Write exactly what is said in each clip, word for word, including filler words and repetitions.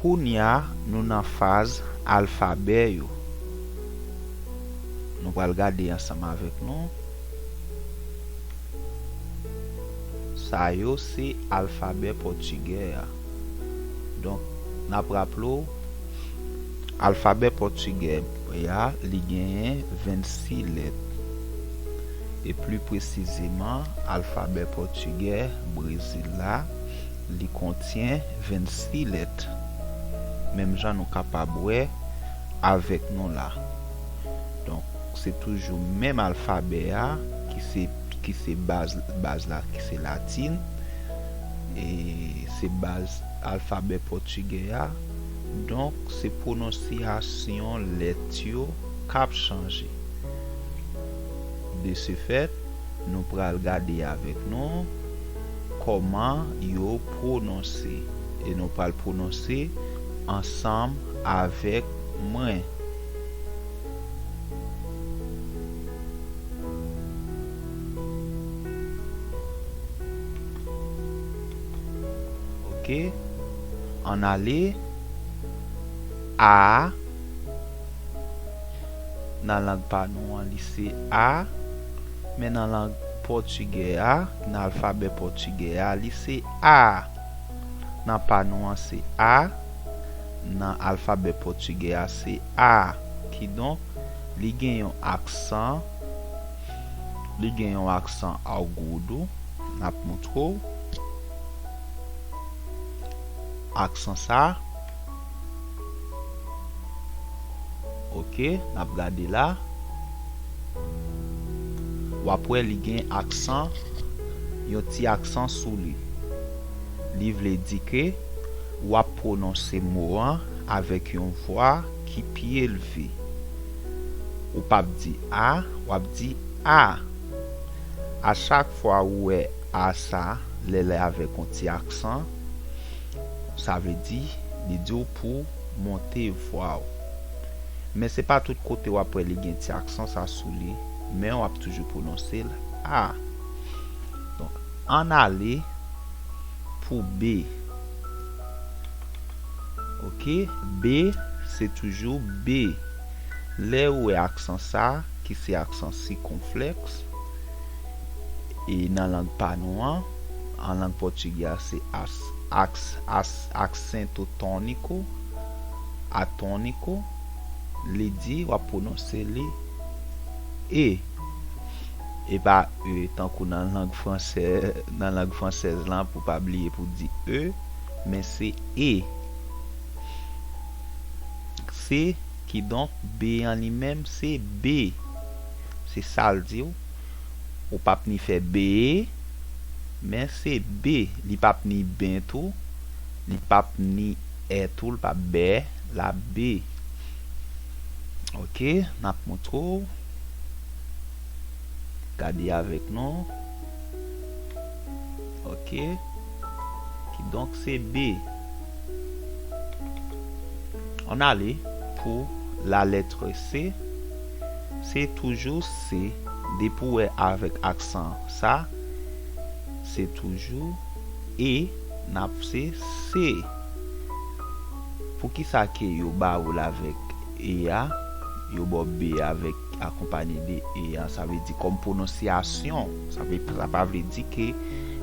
Kounye a, nou nan faz alfabè yo. Nou pral gade ansanm avèk nou. Sa yo se alfabè pòtigè a. Donk, n ap raple w, alfabè pòtigè a, li genyen vennsis lèt. E pli presizeman, alfabè pòtigè Brezil la, li kontyen vennsis lèt. Menm jan nou kapab wè avèk nou la. Donk, se toujou menm alfabè a ki se, ki se baz, baz la, ki se latin. E se baz alfabè pòtigè a. Donk, se pwononsyasyon lèt yo k ap chanje. De ce fait, nou pral gade avèk nou kòman yo pwononse. E nou pral pwononse ansanm avèk mwen. Ok. Ann ale. A. Nan lang pa nou an, li se a. Men nan lang pòtigè a, nan alfabè pòtigè a, li se a. Nan pa nou an, se a. Nan alfabè pòtigè a, se a. Kidonk, li gen yon aksan. Li gen yon aksan agudo. N ap montre w. Aksan sa. Ok, n ap gade la. W ap wè li gen aksan, yon ti aksan sou li. Li vle di ke w ap pwononse mo an avèk yon vwa ki pi elve. Ou p ap di a, w ap di a. A chak fwa ou wè a sa, lè l avèk yon ti aksan, sa vle di, li di w pou monte vwa w. Men se pa tout kote w ap wè li gen ti aksan sa sou li, men w ap toujou pwononse l a. Donk, ann ale pou B. Ok, B, se toujou B. Lè ou wè aksan sa, ki se aksan sikonflèks, e nan lang pa nou an, an lang pòtigè a, se as, aks, as, aksento tôniko, atôniko, li di, w ap pwononse li e. E pa e, tankou nan lang fransè, nan lang fransèz lan, pou pa bliye pou di e, men se e. Se, kidonk, B an li menm, se be. Se sa l di w. Ou p ap ni fè bee, men se be. Li p ap ni ben tou. Li p ap ni è tou, li p ap bè, l ap be. Ok, n ap montre w. Gade avèk nou. Ok. Kidonk, se be. Ann ale pou la lettre C. Se toujou C. Depi w wè avèk aksan sa, se toujou E, n ap se C. Poukisa ke yo ba w l avèk E a, yo ba w B avèk akonpaye de E a? Sa vle di kòm pwononsyasyon, sa vle, sa pa vle di ke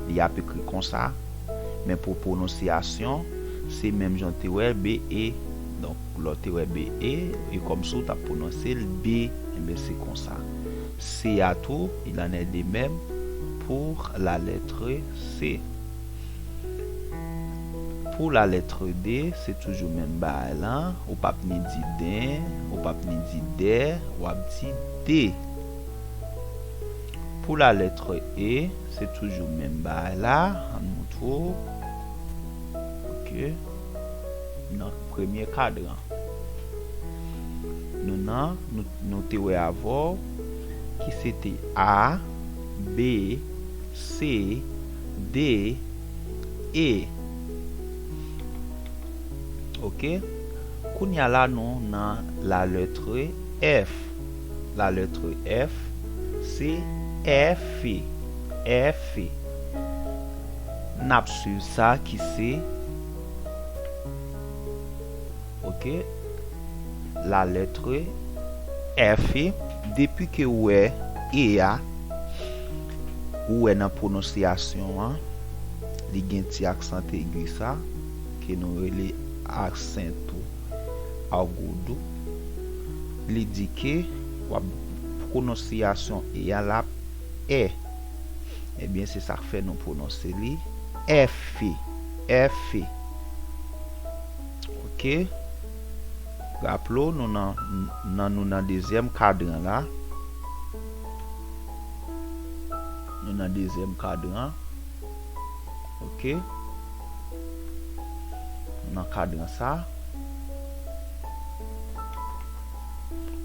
li ap ekri konsa, men pou pwononsyasyon, se menm jan w te wè B E. Donk, lè w te wè B E, e kòmsi w t ap pwononse l B, enben se konsa. C a tou, il en est de même pour la lettre C. Pou la lettre D, se toujou menm bagay lan. Ou p ap ni di den, ou p ap ni di dè, w ap di de. Pou la lettre E, se toujou menm bagay la. Ann montre w. Ok. Nan premye kadran. Nou nan, nou, nou te wè avè w, ki se te A, B, C, D, E. Ok? Kounye a la, nou nan la lettre F. La lettre F, se F, F. N ap swiv sa ki se, Ok. La lettre F. Depi ke ou wè E a, ou wè nan pwononsyasyon an, li gen ti aksan egi sa, ke nou rele acento agudo. Li di ke w ap pwononsyasyon E a l ap è. Ebyen, se sa k fè nou pwononse li F, F. Ok. Raple w, nou nan, nan, nou nan dezyèm kadran la. Nou nan dezyèm kadran. Ok. Nou nan kadran sa.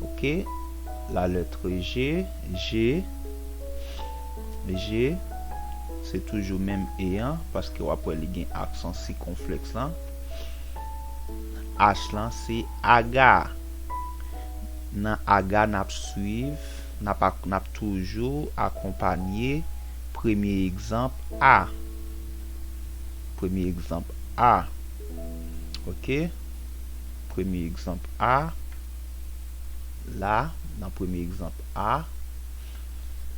Ok. La lettre G, G, G, se toujou menm E an, paske w ap wè li gen aksan sikonflèks lan. H lan se aga. Nan aga n ap swiv, n ap ak-, n ap toujou akonpanye premye egzanp A. Premye egzanp A. Ok? Premye egzanp A. La, nan premye egzanp A.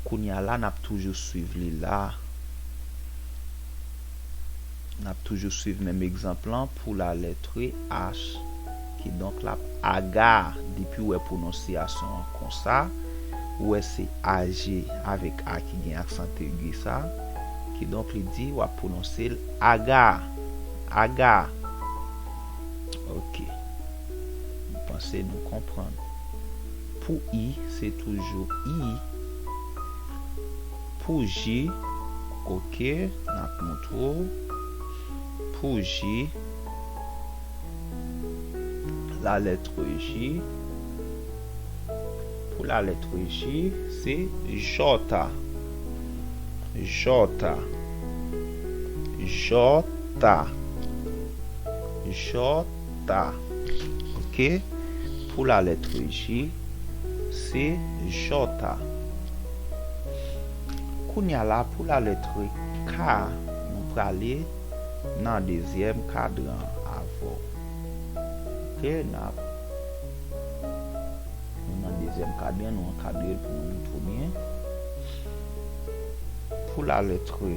Kounye a la, n ap toujou swiv li la. N ap toujou swiv menm egzanp lan pou la lettre H. Kidonk, l ap aga. Depi w wè pwononsyasyon an konsa, ou wè se A G avèk A ki gen aksan egi sa. Kidonk, li di w ap pwononse l aga. Aga. Ok. M panse nou konprann. Pou I, se toujou I. Pou J, ok, n ap montre w. Pou J, la lettre J. Pou la lettre J, se J. J. J. J. Ok? Pou la lettre J, se J. Kounye a la, pou la lettre K, nou prale nan dezyèm kadran avè w. Ok, n ap, nou nan dezyèm kadran, nou ankadre l pou nou montre w byen. Pou la lettre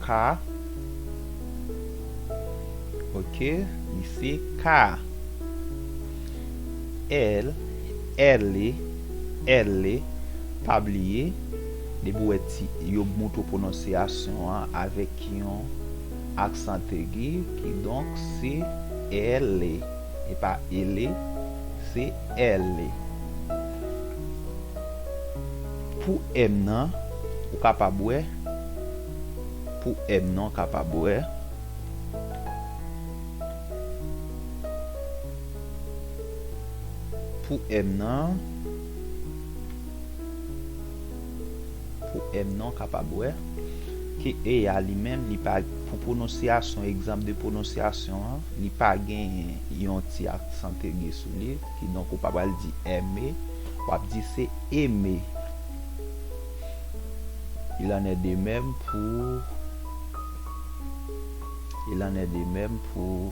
K, ok, li se K. L, L, L, pa bliye, depi w wè ti, yo montre w pwononsyasyon an avèk yon aksan egi, kidonk se L, e pa ele, se L. Pou M nan, ou kapab wè, pou M nan, ou kapab wè, pou M nan, pou M nan, w kapab wè ke E a li menm, li pa, pou pwononsyasyon, egzanp de pwononsyasyon an, li pa genyen yon ti aksan egi sou li, kidonk ou pa pral di M E, w ap di se eme. Il en est de même pour, il en est de même pour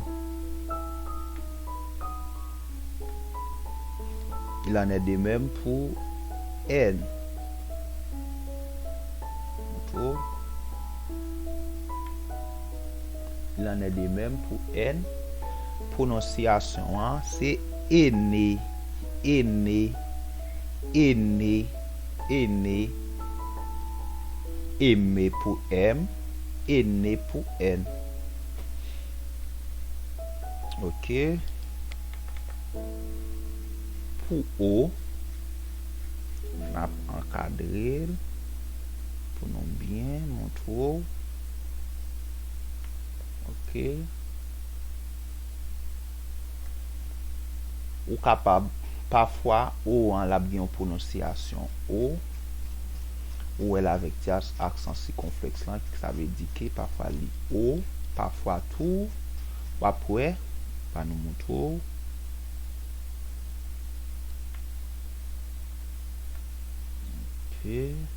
Il en est de même pou N. Montre w. Il en est de même pou N. Pwononsyasyon an, se ene, ene, ene, ene. Eme pou M, ene pou N. Ok. Pou O, n ap ankadre l pou nou byen montre w. Ok. Ou kapab, pafwa, O an, l ap gen yon pwononsyasyon O. Ou wè l avèk ti as-, aksan sikonflèks lan, sa vle di ke pafwa li O, pafwa tou, w ap wè, pa nou montre w. Ok.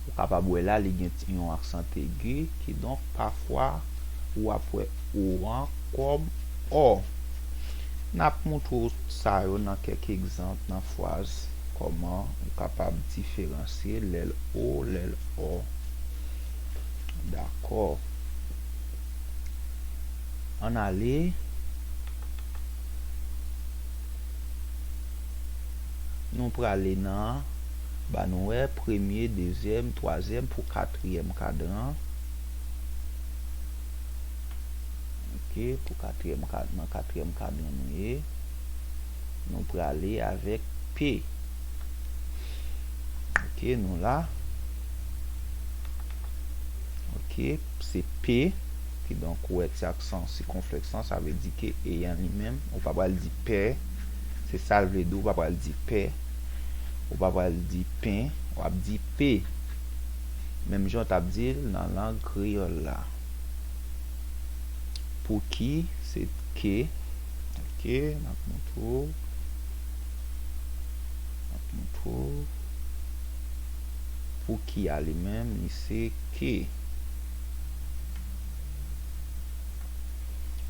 Ou kapab wè la, li gen ti, yon aksan egi, kidonk, pafwa, ou ap wè o an kòm ò. N ap montre w sa yo nan kèk egzanp, nan fraz, kòman ou kapab diferansye lè l o, lè l ò. Dakò. Ann ale. Nou prale nan, ba nou wè, premye, dezyèm, twazyèm, pou katriyèm kadran. Ok, pou katriyèm kad-, nan katriyèm kadran nou ye. Nou prale avèk P. Ok, nou la. Ok, se P. Kidonk, ou wè ti aksan sikonflèks lan, sa vle di ke e an li menm, ou pa pral di pè. Se sa l vle di, ou pa pral di pè. Ou pa pral di pen, w ap di P. Menm jan w t ap di l nan lang kreyòl la. Pou ki, se ke. Ok, n ap montre w. N ap montre w. Pou ki a li menm, li se ke.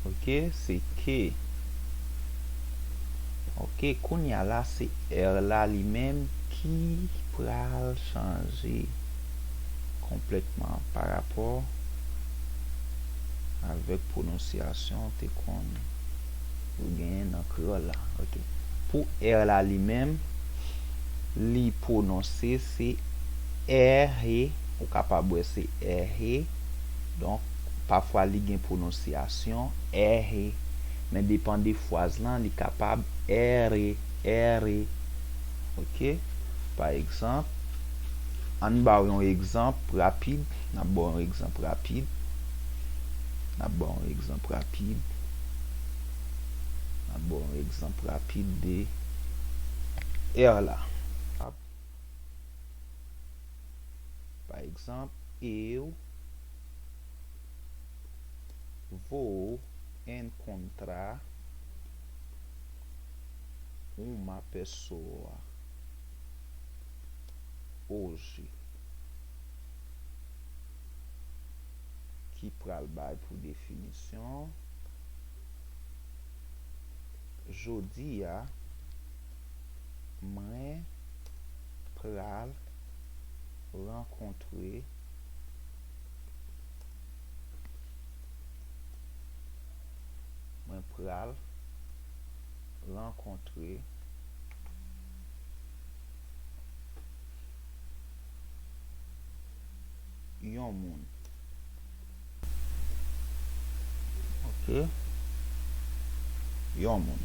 Ok, se ke. Ok, kounye a la, se R la li menm ki pral chanje konplètman pa rapò avèk pwononsyasyon te konn ou genyen nan kreyòl la. Ok. Pou R la li menm, li pwononse se R E, ou kapab wè se R E. Donk, pafwa li gen pwononsyasyon R E. Men depann de fraz lan, li kapab R E, R E. Ok? Pa egzanp, ann ba w yon egzanp rapid. N ap ba w yon egzanp rapid. N ap ba w yon egzanp rapid. N ap ba w yon egzanp rapid de R la. Pa egzanp, eu vou enkontra uma pessoa hoje, ki pral bay pou definisyon, jodi a, mwen pral rankontre, mwen pral rankontre yon moun. Ok. Yon moun.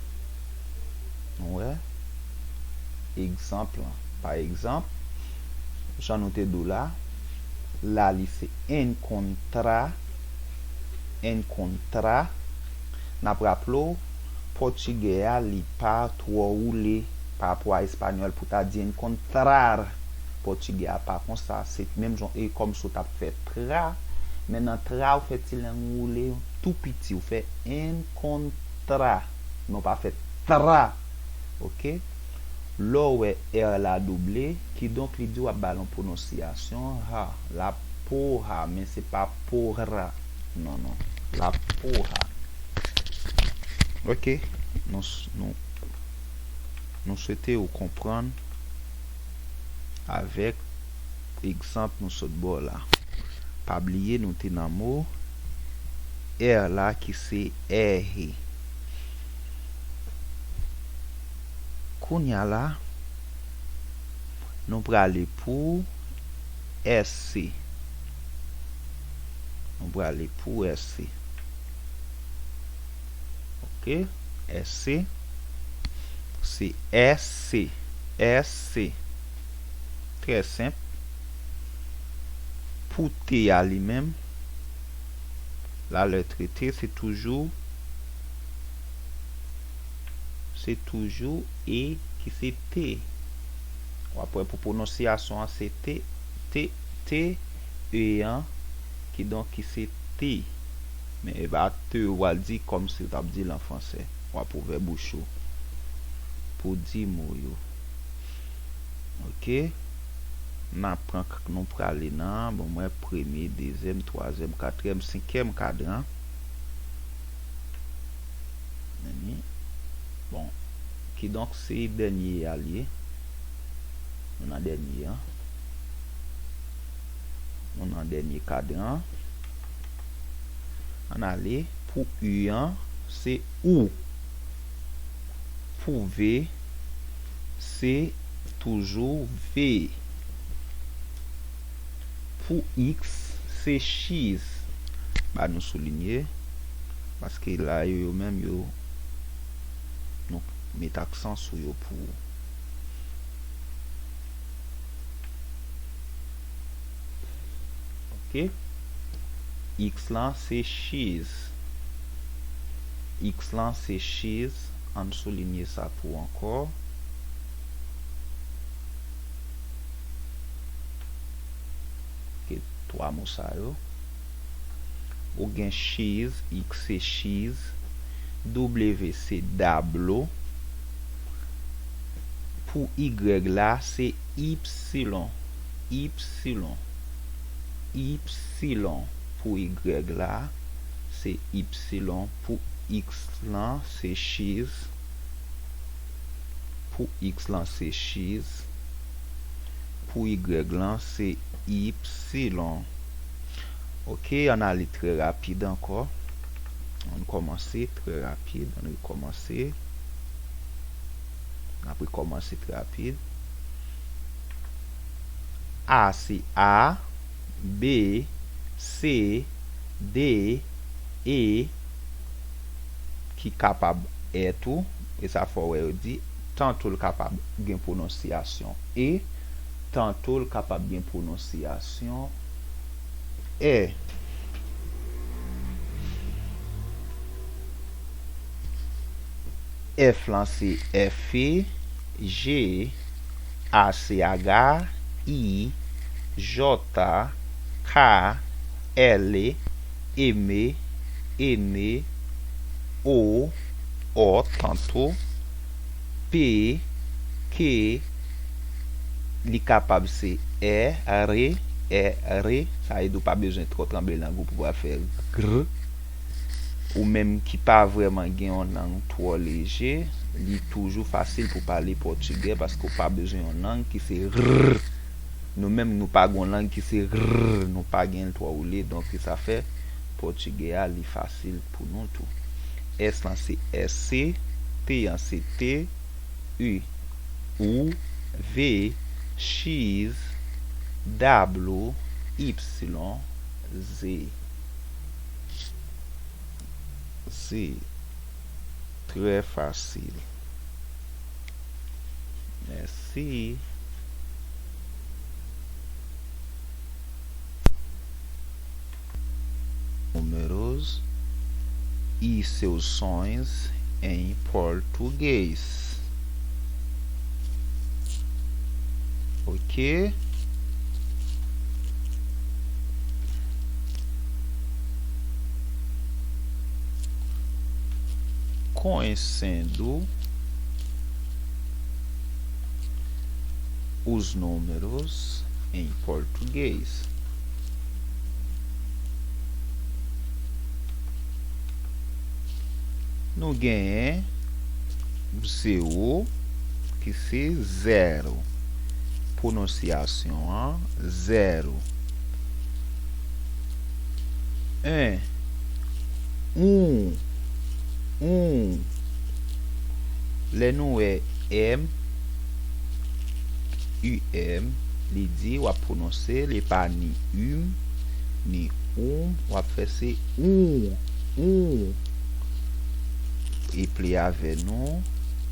Nou wè egzanp lan. Pa egzanp, jan nou te di w la, la li se enkontra, enkontra. N ap raple w, pòtigè a, li pa twò woule pa rapò a espanyòl pou ta di encontrar. Pòtigè a pa konsa. Se menm jan, e kòmsi w t ap fè tra, men nan tra, ou fè ti lang woule tou piti, ou fè enkontra. Men w pa fè tra. Ok? Lè w wè R la double, kidonk li di w ap ba l yon pwononsyasyon ha. La porra, men se pa porra. Non, non. La porra. Ok? Nou, s- nou, nou swete ou konprann avèk egzanp nou sot ba w la. Pa bliye nou te nan mo R la ki se R. Kounye a la, nou prale pou S C. Nou prale pou S C. Ok? S C. Se S C. S C. Trè senp. Pou T a li menm, la lèt T, se toujou, se toujou E ki se T. W ap wè pou pwononsyasyon an, se T, T, T, E an, kidonk ki se T. Men e pa te, w al di kòmsi w t ap di l an fransè. W ap ouvè bouch ou pou di mo yo. Ok? N ap pran k-, nou prale nan, bon, mwen, premye, dezyèm, twazyèm, katriyèm, senkyèm kadran. Meni. Bon, kidonk, se dènye a l ye. Nou nan dènye an. Nou nan dènye kadran. Ann ale. Pou U an, se ou. Pou V, se toujou V. Pou X, se X. Ba nou soulinye, paske la yo, yo menm, yo, nou met aksan sou yo pou ou. Ok. X lan se X. X lan se X. Ann soulinye sa pou ankò. Ok, twa mo sa yo. Ou gen X, X se X, W se dablo. Pou Y la, se ipsilon. Ipsilon. Ipsilon. Pou Y la, se ipsilon. Pou X lan, se X. Pou X lan, se X. Pou Y lan, se ipsilon. Ok, ann ale trè rapid ankò. Ann kòmanse trè rapid. Ann rekòmanse. N ap rekòmanse trè rapid. A se A, B, C, D, E, ki kapab è tou, e sa fò w wè yo di, tanto l kapab gen pwononsyasyon e, tanto l kapab gen pwononsyasyon è. F lan se F E, G, A se aga, I, J, K, L, M, N, O, O, tanto, P, K, li kapab se R, R, sa vle di w pa bezwen twò tranble lang ou pou w fè gr. Ou menm ki pa vrèman gen yon lang twò leje, li toujou fasil pou pale pòtigè paske w pa bezwen yon lang ki se r. Nou menm, nou pa gen yon lang ki se r, nou pa gen l twò woule, donk se sa fè pòtigè a, li fasil pou nou tou. S lan se S C, T an se T, U, ou, V, X, dablo, ipsilon, Z. Se trè fasil. Mèsi. Números e seus sons em português. Ok? Conhecendo os números em português. Nou genyen zewo, ki se zèro. Pwononsyasyon an, zèro. En, un, un. Lè nou wè M, U M, li di w ap pwononse l, e pa ni um, ni oum, w ap fè se oun, oun. Reple avè nou,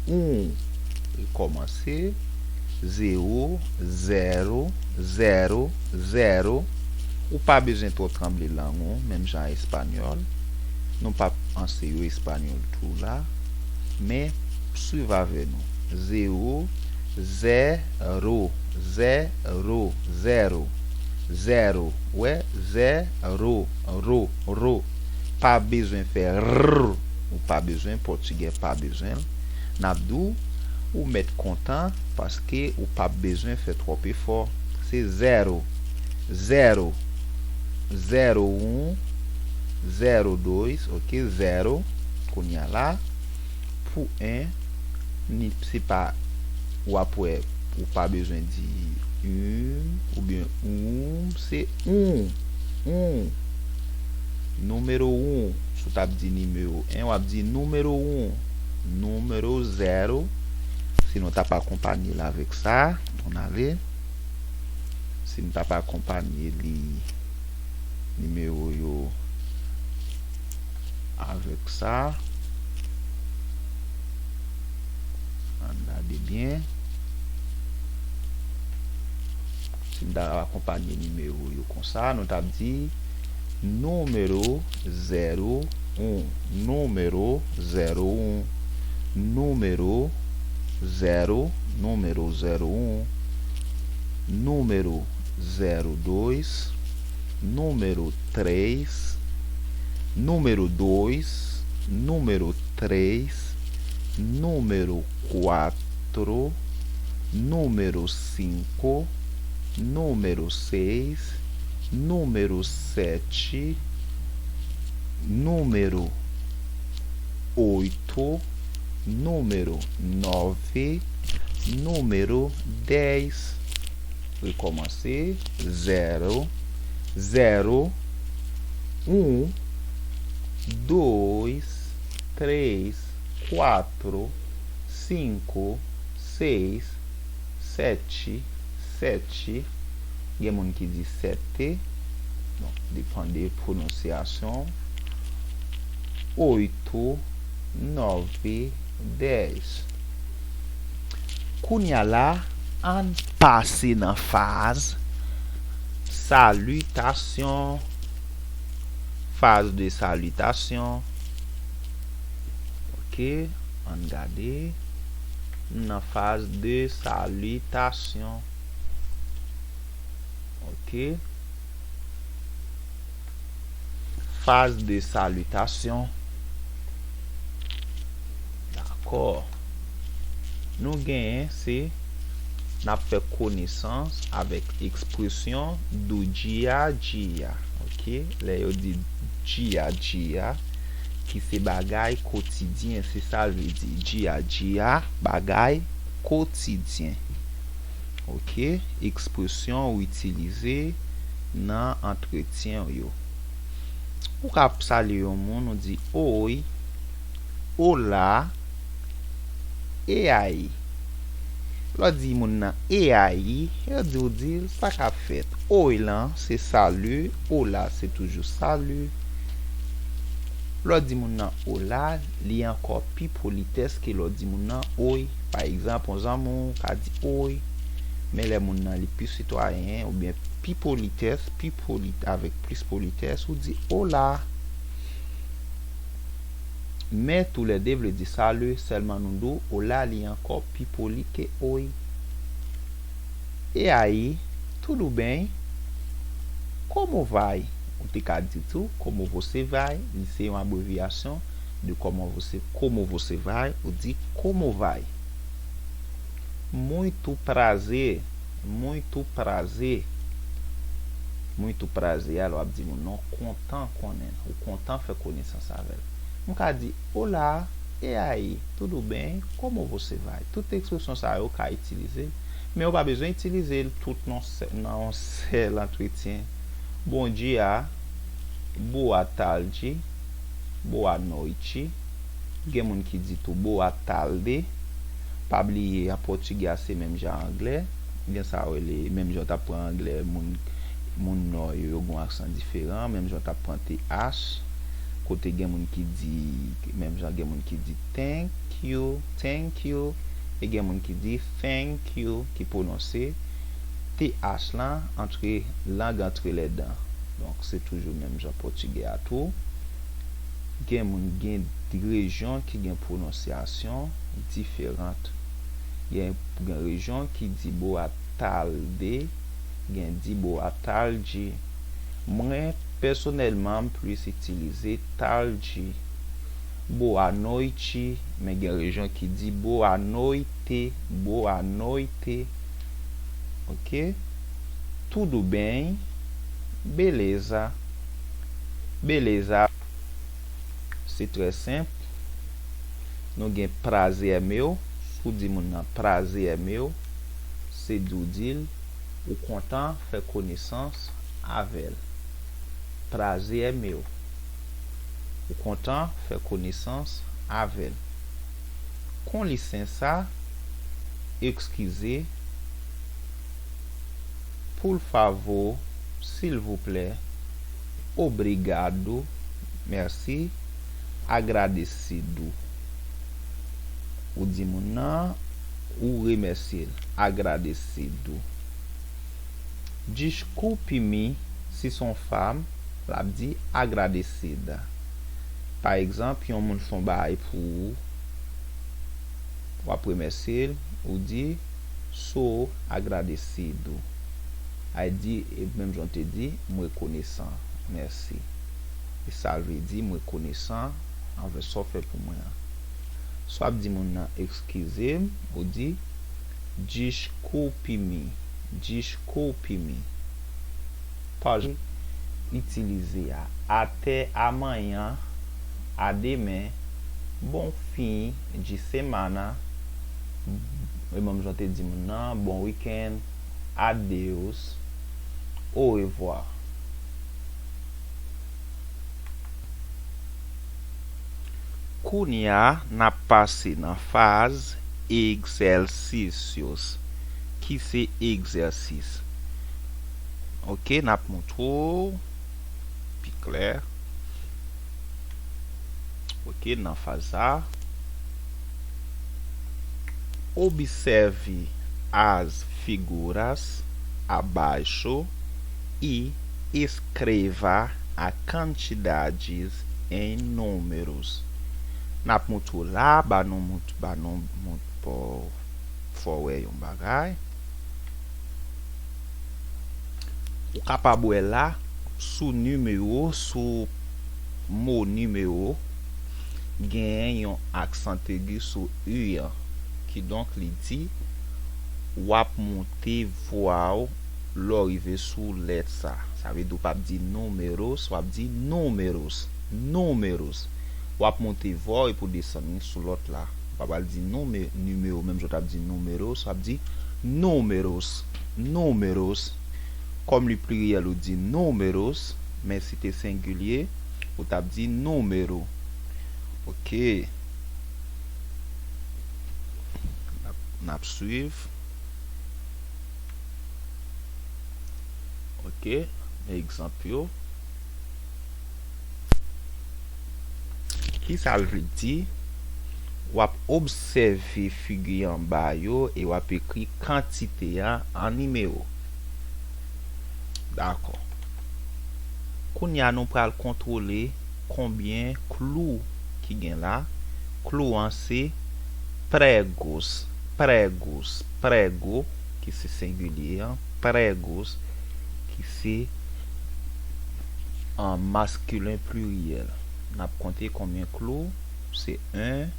oun. Rekòmanse, zewo, zèro, zèro, zèro. Ou pa bezwen twò tranble lang ou, menm jan espanyòl. Nou p ap anseye w espanyòl tou la, men swiv avè nou. Zewo, zèro, zèro, zèro, zèro. Wè, zèro, ro, ro. Pa bezwen fè r. Ou pa bezwen, pòtigè pa bezwen l. N ap di w, ou mèt kontan, paske ou p ap bezwen fè twòp efò. Se zero. Zero. Zero um, zero dois, ok? Zero. Kounye a la, pou en, ni, se pa, w ap wè, ou pa bezwen di un oubyen um, se um. Um. Número um. Si w t ap di nimewo en, w ap di número um. Número zero. Si nou t ap akonpanye l avèk sa, ann ale. Si m t ap akonpanye li, nimewo yo avèk sa, ann gade byen. Si m t ap akonpanye nimewo yo konsa, nou t ap di número zero um, número zero um, número zero, número zero um, número zero dois, número três, número dois, número três, número quatro, número cinco, número seis, número sete, número oito, número nove, número dez. Rekòmanse. Zero, zero, um, dois, três, quatro, cinco, seis, sete, sete. Gen moun ki di sete. Bon, depann de pwononsyasyon. Oito, nove, dez. Kounye a la, ann pase nan faz salitasyon. Faz de salitasyon. Ok, ann gade. Nan faz de salitasyon. Ok. Faz de salitasyon. Dakò. Nou genyen se n ap fè konesans avèk ekspresyon do dia a dia. Ok? Lè yo di dia a dia, ki se bagay kotidyen, se sa l vle di. Dia a dia, bagay kotidyen. Ok? Ekspresyon ou itilize nan antretyen w yo. Ou ka salye yon moun, ou di oi, olá, e aí. Lè w di moun nan e aí, yo di w di l sa k ap fèt. Oi lan se salut, olá se toujou salut. Lè w di moun nan olá, li ankò pi politès ke lè w di moun nan oi. Pa egzanp, yon zanmi w ka di oi, men lè moun nan li pi sitwayen oubyen pi politès, pi poli, avèk plis politès, ou di olá. Men toulède vle di salut, sèlman nou di w olá li ankò pi poli ke oi. E aí, tudo bem? Como vai? Ou te ka di tou, como você vai? Li se yon abrevyasyon de como você, como você vai, ou di como vai. Muito prazer, muito prazer. Muito prazer, alò w ap di moun nan w kontan konnen l, ou kontan fè konesans avè l. M ka di, olá, e aí, tudo bem? Como você vai? Tout ekspresyon sa yo ka itilize l, men ou pa bezwen itilize l tout nan sè-, nan yon sèl antretyen. Bom dia, boa tarde, boa noite. Gen moun ki di tou boa tarde. Pa bliye, an pòtigè a se menm jan anglè. Gen sa yo rele, menm jan w t ap pran anglè, moun, moun nò yo, yo gen yon aksan diferan. Menm jan w t ap pran T H. Kote gen moun ki di, menm jan gen moun ki di thank you, thank you. E gen moun ki di thank you, ki pwononse T H lan antre, lang antre lèdan. Donk, se toujou menm jan pòtigè a tou. Gen moun, gen rejyon ki gen pwononsyasyon diferan. Gen, gen rejyon ki di boa tarde, gen di boa tarde. Mwen, pèsonèlman, m plis itilize tarde. Boa noite, men gen rejyon ki di boa noite, boa noite. Ok? Tudo bem? Beleza. Beleza. Se trè senp. Nou gen prazer é meu. Si w di moun nan prazer é meu, se di w di l ou kontan fè konesans avè l. Prazer é meu. Ou kontan fè konesans avè l. Com licença, eskize, por favor, silvouplè, obrigado, merci, agradecido. Ou di moun nan, ou remèsye l, agradecido. Desculpe-me, si se yon fanm, l ap di agradecida. Pa egzanp, yon moun fè yon bagay pou ou, w ap remèsye l, ou di, sou agradecido. Ay di, e menm jan w te di, m rekonesan, mèsi. E sa l vle di, m rekonesan anvè sa w fè pou mwen an. Si w ap di moun nan eskize m, ou di, desculpe-me, desculpe-me. Pòz itilize a. Até amanhã, a demain, bom fim de semana, e menm jan te di moun nan, bon wikenn, adeus, au revoir. Kounye a, n ap pase nan faz exercícios, ki se egzèsis. Ok, n ap montre w pi klè. Ok, nan faz sa, observe as figuras abaixo e escreva a quantidades em números. N ap montre w la, ba nou montre, ba nou montre pou fè w wè yon bagay. Ou kapab wè la, sou nimewo, sou mo nimewo, genyen yon aksan egi sou u an. Kidonk, li di, w ap monte vwa w lè w rive sou lèt sa. Sa vle di w p ap di números, w ap di números, números. W ap monte vwa w epi w desann li sou lòt la. Ou pa pral di nime-, nimewo, menm jan w t ap di números, w ap di números, números. Kòm li pliriyèl, ou di números, men si te sengilye, ou t ap di número. Ok. N ap, n ap swiv. Ok, men egzanp yo. Ki sa l vle di? W ap obsève figi anba yo e w ap ekri kantite a an nimewo. Dakò. Kounye a, nou pral kontwole konbyen klou ki gen la. Klou an se pregos, pregos, prego, ki se sengilye an, pregos, ki se an maskilen pliriyèl. N ap konte konbyen klou, se en,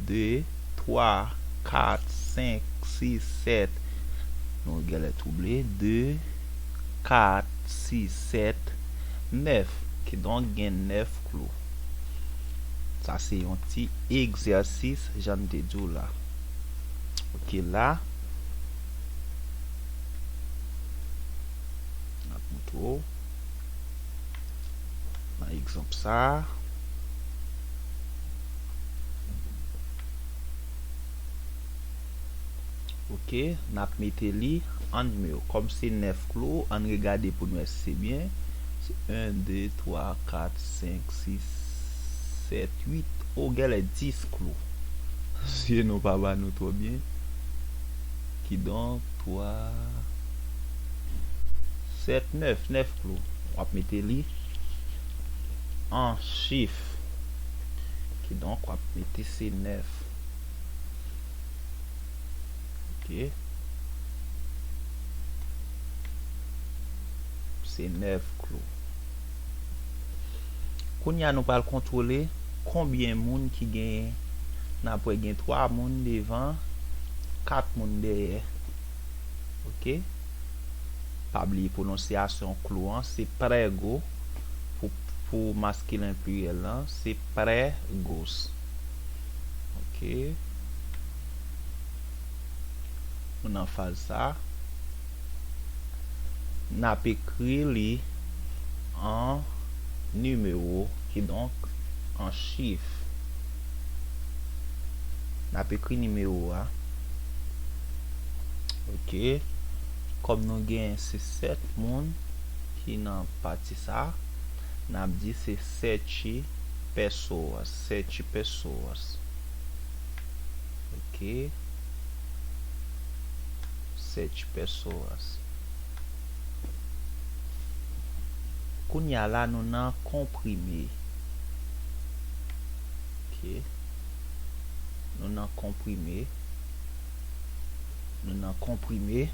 de, twa, kat, senk, sis, sèt. Nou genlè twouble. De, kat, sis, sèt, nèf. Kidonk, gen nèf klou. Sa se yon ti egzèsis, jan n te di w la. Ok, la, n ap montre w nan egzanp sa a. Ok, n ap mete li an nimewo. Kòm se nèf klou, ann regade pou n wè si se byen. Se en, de, twa, kat, senk, sis, sèt, uit. O, genlè dis klou. Zye nou pa ba nou twò byen. Kidonk, twa, sèt, nèf, nèf klou. W ap mete li an chif. Kidonk, w ap mete se nèf. Ok. Se nèf klou. Kounye a, nou pral kontwole konbyen moun ki genyen. N ap wè gen twa moun devan, kat moun dèyè. Ok? pa bliye pwononsyasyon klou an, se prego. Pou, pou maskilen pliryèl lan, se pregos. Ok. Nou nan faz sa. N ap ekri li an nimewo, kidonk an chif. N ap ekri nimewo a. Ok. Kòm nou gen se sèt moun ki nan pati sa, n ap di se sete pessoas, sete pessoas. Ok. Sete pessoas. Kounye a la, nou nan konprime. Ok. Nou nan konprime. Nou nan konprime.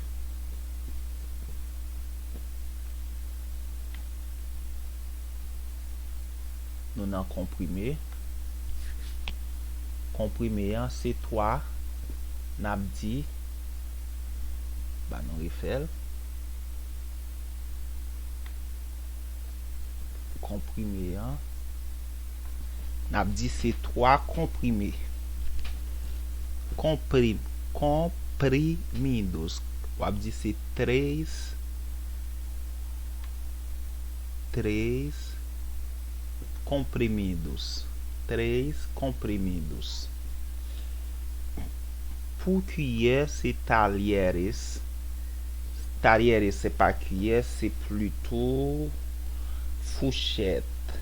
Nou nan konprime. Konprime an se twa. N ap di, ba nou refè l. Konprime an, n ap di se twa konprime. Konprim, comprimidos. W ap di se três, três comprimidos. Três comprimidos. Pou kiyè, se talheres. Talheres, se pa kiyè, se plito fouchèt.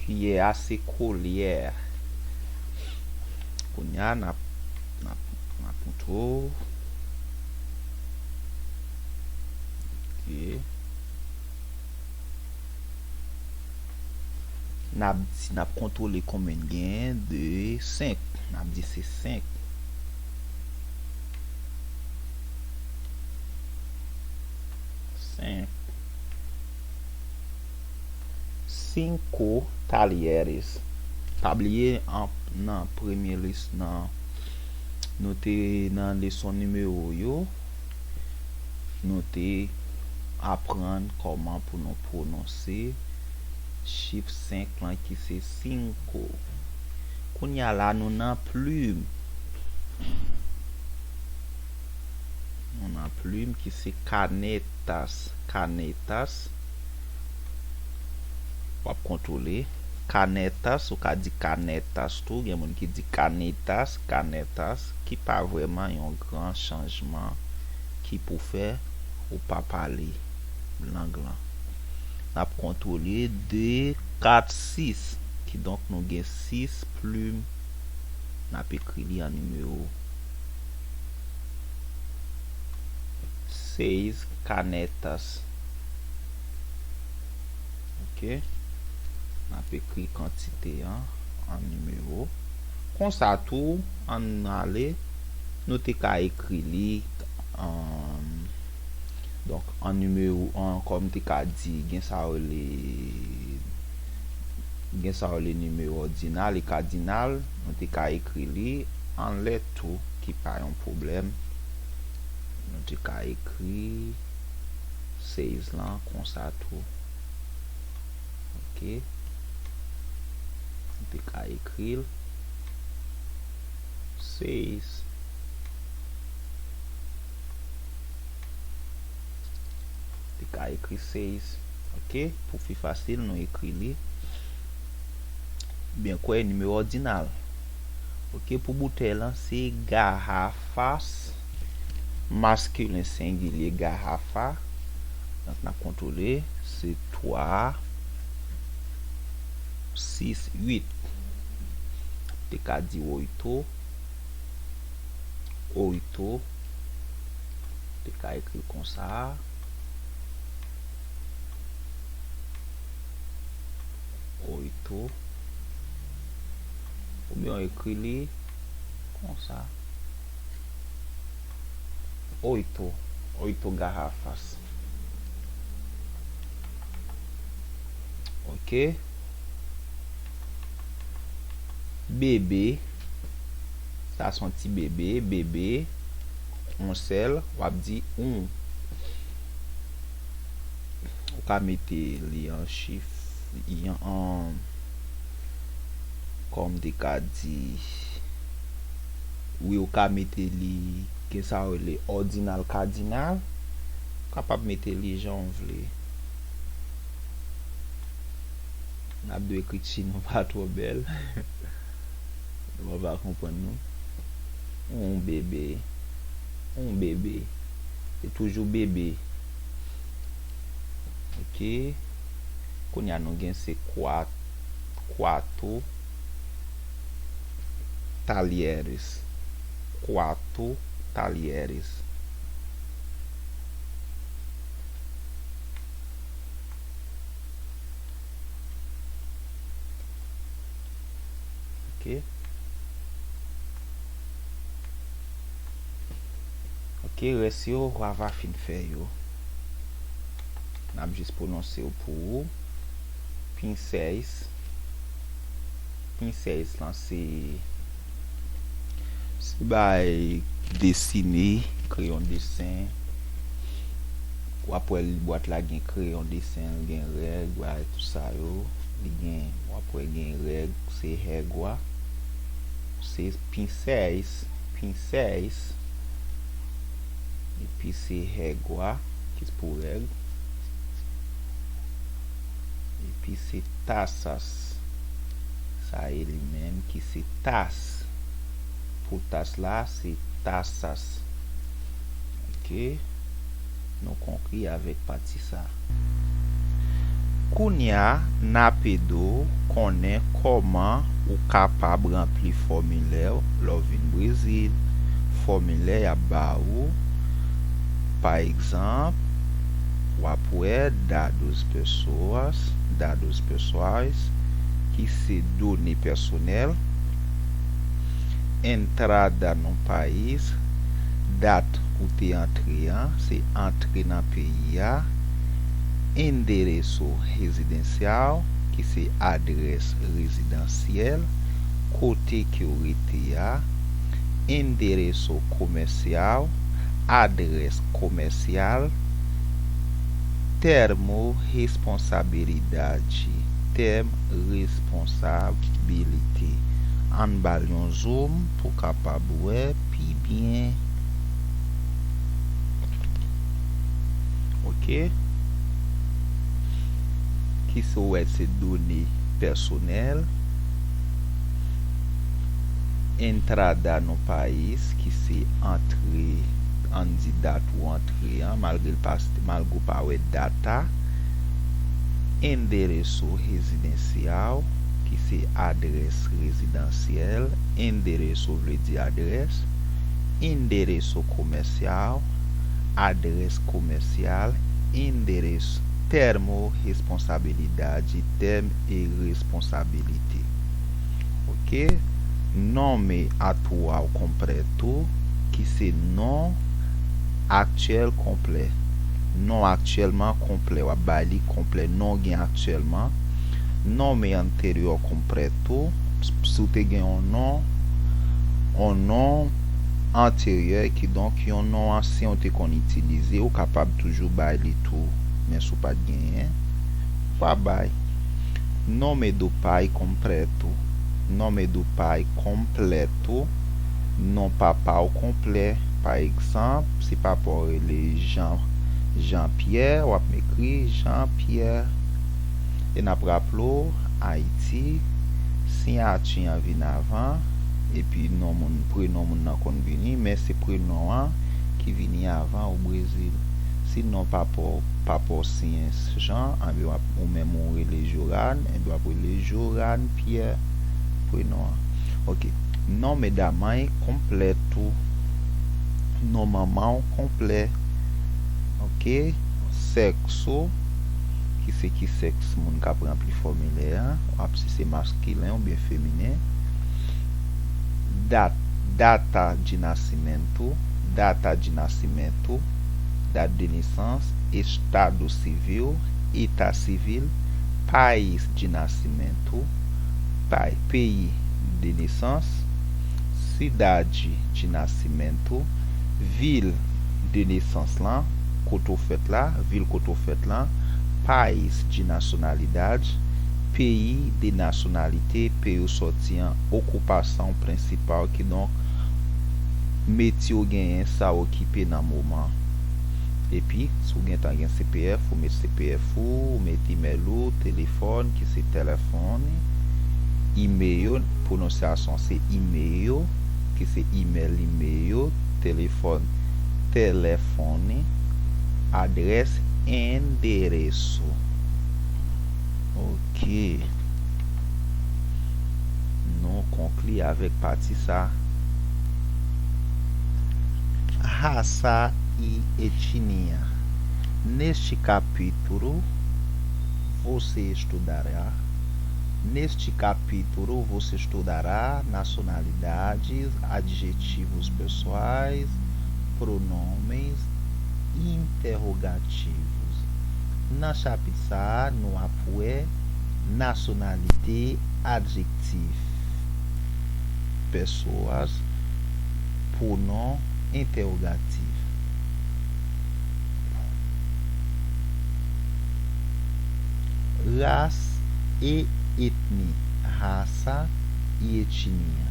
Kiyè a, se kolyè. Kounye a, n ap, n ap, n ap pran tou. Ok. N ap di, n ap kontwole konbyen n genyen, de, senk. N ap di se senk. Senk. Cinco talheres. Pa bliye, an, nan premye les-, nan, nou te nan leson nimewo yo, nou te aprann kòman pou nou pwononse chif senk lan ki se cinco. Kounye a la, nou nan plim. Nou nan plim ki se canetas. Canetas. W ap kontwole. Canetas, ou ka di canetas tou. Gen moun ki di canetas, canetas, ki pa vrèman yon gran chanjman ki pou fè ou pa pale lang lan. N ap kontwole de, kat, sis. Kidonk, nou gen sis plim. N ap ekri li an nimewo. Seis canetas. Ok. N ap ekri kantite an an nimewo. Konsa tou, ann ale, nou te ka ekri li, um, donk, an nimewo, an, kòm te ka di, gen sa yo rele, gen sa yo rele nimewo òdinal e kadinal, nou te ka ekri li an lèt tou, ki pa yon pwoblèm. Nou te ka ekri seis lan konsa tou. Ok. Nou te ka ekri l seis. Te ka ekri seis. Ok, pou pi fasil, nou ekri li. Byen kwè, nimewo òdinal. Ok, pou boutèy lan, se garrafas, maskilen sengilye, garrafa. Donk, n ap kontwole, se twa, sis, uit. Te ka di oito, oito. Te ka ekri l konsa. Oito. Oubyen w ekri li konsa. Oito. Oito garrafas. Ok. Bebe. Sa se yon ti bebe. Bebe. Yon sèl. W ap di un. pa mete li an chif, an, an, kòm te ka di, wi, ou ka mete li, gen sa yo rele òdinal kadinal, ou kapab mete li jan w vle. N ap dwe ekri ti non pa twò bèl. Ou pa konprann nou. On bebe. On bebe. Se toujou bebe. Ok. Kounye a nou gen se kwa-, kwato talyeres. Kwato talyeres. Ok. Ok, rès yo, w a va fin fè yo. N ap jis pwononse yo pou ou. Pincéis. Pincéis lan se, se bay desine, kreyon desen. W ap wè bwat la gen kreyon desen, gen règ, bagay tout sa yo. Li gen, w ap wè gen règ, se règwa. Se pincéis, pincéis. Epi se règwa, ki pou règ. Epi se taças. Sa e li menm ki se tas. Pou tas la, se taças. Ok. Nou konkli avèk pati sa. Kounye a, n ap ede w konnen kòman ou kapab ranpli fòmilè lè w vin Brezil. Fòmilè y ap ba ou, pa egzanp, w ap wè dados pessoas, dados pessoais, ki se done pèsonèl, entrada no país, dat ou te antre an, se antre nan peyi a, endereço residencial, ki se adrès rezidansyèl, kote ke w rete a, endereço comercial, adrès komèsyal, termo responsabilidade, tèm responsabilite. Ann ba l yon zoom pou w kapab wè pi byen. Ok. Ki se w wè se done pèsonèl. Entrada no país, ki se antre, ann di dat ou antre an, malgre l pa, malgre w pa wè data. Endereço residencial, ki se adrès rezidansyèl. Endereço vle di adrès. Endereço comercial, adrès komèsyal. Endereço, termo responsabilidade, tèm e responsabilite. Ok? Nome atual completo, ki se non aktyèl konplè. Non aktyèlman konplè, w ap bay li konplè. Non gen aktyèlman. Nome anterior completo, si w te gen yon non, yon non anteryè, kidonk yon non ansyen ou te konn itilize, ou kapab toujou bay li tou. Men si w pa t genyen, ou pa bay. Nome do pai completo. Nome do pai completo. Non papa w konplè. Pa egzanp, si papa w rele Jean, Jean Pierre, w ap ekri Jean Pierre. E n ap raple w, Ayiti, siyati an vin avan, epi non moun, prenon moun nan konn vini, men se prenon an ki vini avan o Brezil. Si non papa w, papa w siyen Jean, anben w ap, ou menm ou rele Joran, enben w ap rele Joran Pierre, prenon an. Ok. Nome da mãe completo. Non manman w konplè. Ok. Sexo, ki se ki sèks moun k ap ranpli fòmilè a, w ap si se maskilen oubyen feminen. Dat, data de nascimento, data de nascimento, date de naissance, estado civil, eta sivil, país de nascimento, pa-, pays de naissance, cidade de nascimento, vil de nesans lan, kote w fèt la, vil kote w fèt lan, País de nacionalidade, peyi de nasyonalite, peyi w sòti an, ocupação principal, kidonk metye w genyen, sa w okipe nan moman. Epi, si w gentan gen C P F, ou met C P F ou, ou met imèl ou, telefòn, ki se telefone, e-mail, pwononsyasyon se e-mail, ki se imèl, e-mail, telefòn, telefone, adrès, endereço. Ok. Nou konkli avèk pati sa. Raça e etnia. Neste capítulo, você estudará. Neste capítulo, você estudará nacionalidades, adjetivos pessoais, pronomes interrogativos. Nan chapit sa a, nou ap wè nasyonalite, adjektif, pèswas, pwonon entèwogatif. Ras e etni, raça e etnia.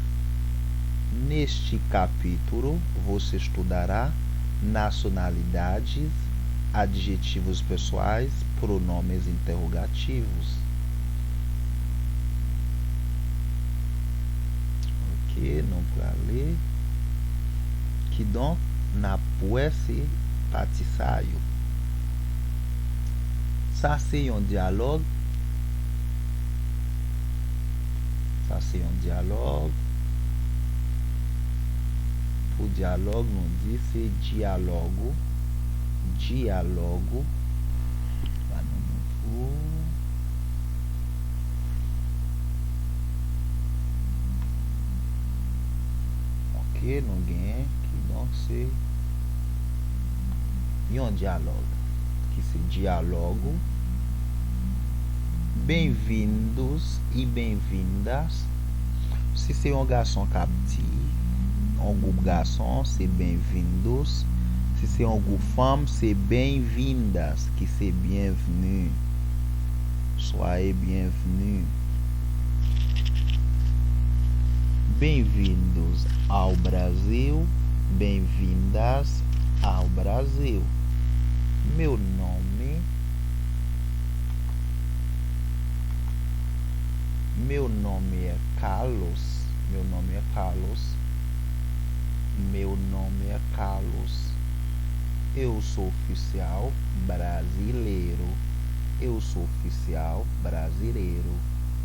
Neste capítulo, você estudará nacionalidades, adjetivos pessoais, pronomes interrogativos. Ok, nou prale. Kidonk, n ap wè se pati sa yo. Sa se yon dyalòg. Sa se yon dyalòg. Pou dyalòg, nou di se diálogo. Diálogo. Ba nou moutre w. Ok, nou genyen, kidonk se yon dyalòg, ki se diálogo. Bem-vindos e bem-vindas. Si se yon gason k ap di, yon gwoup gason, se bem-vindos. Si se yon gwoup fanm, se bem-vindas, ki se bienvenue. Soyez bienvenue. Bem-vindos ao Brasil, bem-vindas ao Brasil. Meu nome, meu nome é Carlos. Meu nome é Carlos. Meu nome é Carlos. Eu sou oficial brasileiro. Eu sou oficial brasileiro.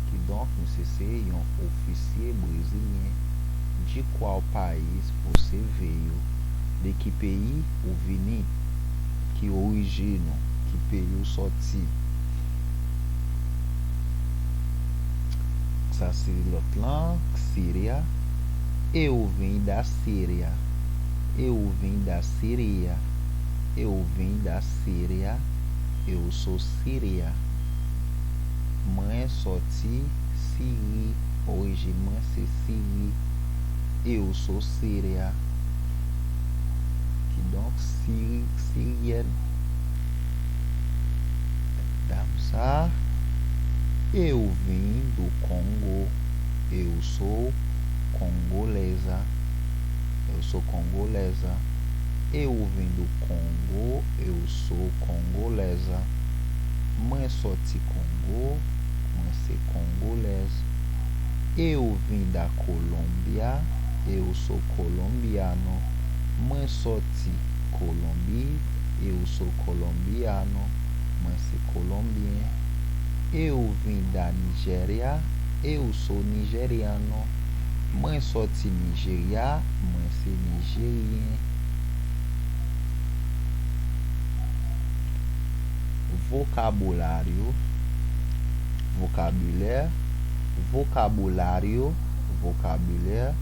Kidonk, misye se yon ofisye brezilyen. De qual país você veio? De que país ou vini? Ki orijin ou? Ki peyi ou sòti? Sa se lòt lan, Siria. Eu vim da Síria. Eu vim da Síria. Eu vim da Síria. Eu sou Síria. Mwen sòti Siri. Orijin mwen se Siri. Eu sou Síria. Kidonk, Siri, siryèn. Dam sa. Eu vim do Congo. Eu sou congolesa. Eu sou congolesa. Eu vim do Congo. Eu sou congolesa. Mwen sòti Kongo. Mwen se kongolèz. Eu vim da Colômbia. Eu sou colombiano. Mwen sòti Kolonbi. Eu sou colombiano. Mwen se kolonbyen. Eu vim da Nigéria. Eu sou nigeriano. Mwen sòti Nijerya. Mwen se nijeryen. Vokabilaryo, vokabilè, vokabulário, vokabilè,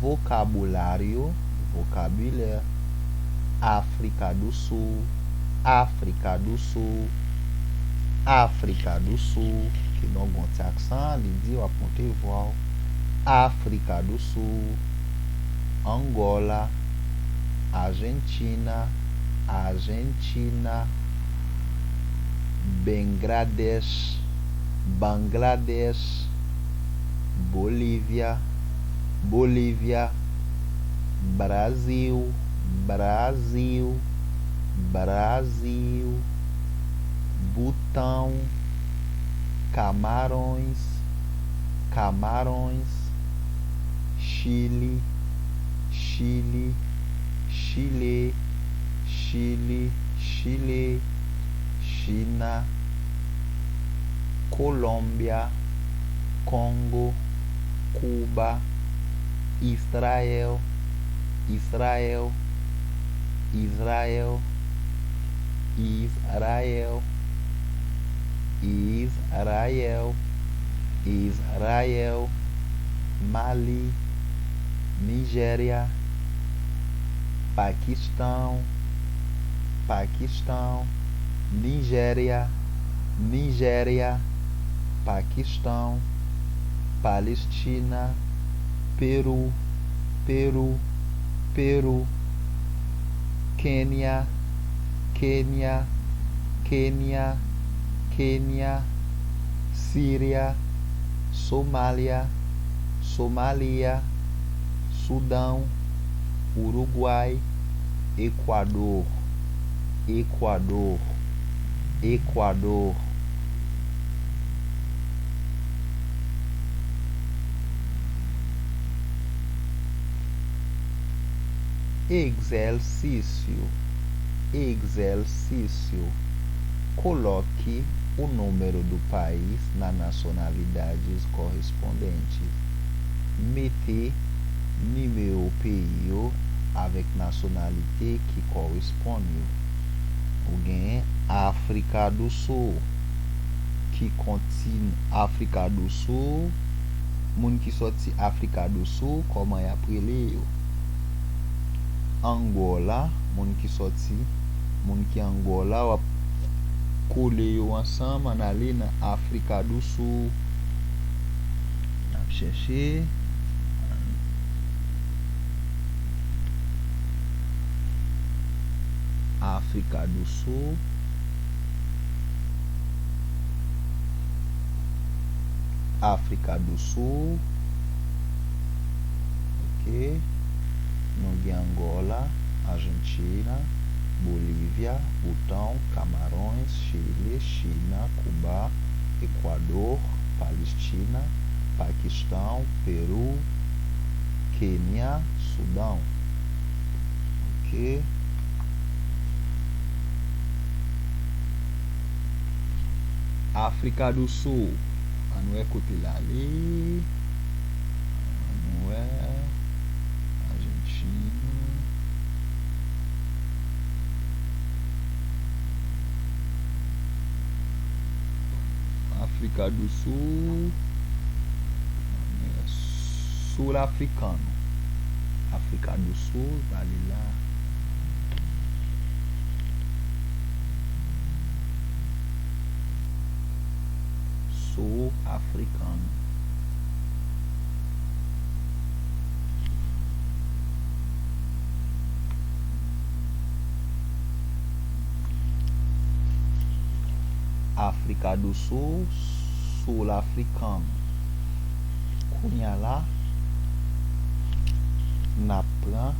vokabularyo, vokabilè. África do Sul, África do Sul, África do Sul, kidonk gon ti aksan, li di w ap monte vwa w. África do Sul, Angola, Argentina, Argentina, Bangladesh, Bangladesh, Bolivia, Bolivia, Brasil, Brasil, Brasil, Butão, Camarões, Camarões, Chile, Chile, Chile, Chile, Chile, China, Colômbia, Congo, Cuba, Israel, Israel, Israel, Israel, Israel, Israel, Mali, Nijéria, Pakistan, Pakistan, Nijéria, Nijéria, Pakistan, Palestina, Peru, Peru, Peru, Kenya, Kenya, Kenya, Kenya, Síria, Somália, Somalia, Sudão, Uruguai, Equador, Equador, Equador. Exercício, exercício. Coloque o número do país nas nacionalidades correspondentes. Mete nimewo peyi yo avèk nasyonalite ki kòresponn yo. Ou genyen Afrika do Sul, ki kontin Afrika do Sul, moun ki sòti Afrika do Sul, kòman y ap rele yo? Angola, moun ki sòti, moun ki Angola, w ap kole yo ansanm, ann ale nan Afrika do Sul. N ap chèche Afrika do Sul. Afrika do Sul. Ok. Nou gen Angola, Argentina, Bolivia, Butão, Camarões, Chile, China, Cuba, Equador, Palestina, Pakistan, Peru, Kenya, Sudão. Ok. Afrika do Sul. Ann wè kote l ale. Ann wè. Ajantin. Afrika do Sul. Sul africano. Afrika do Sul, pa li la. Sul africano. Afrika do Sul, sul africano. Kounye a la, n ap pran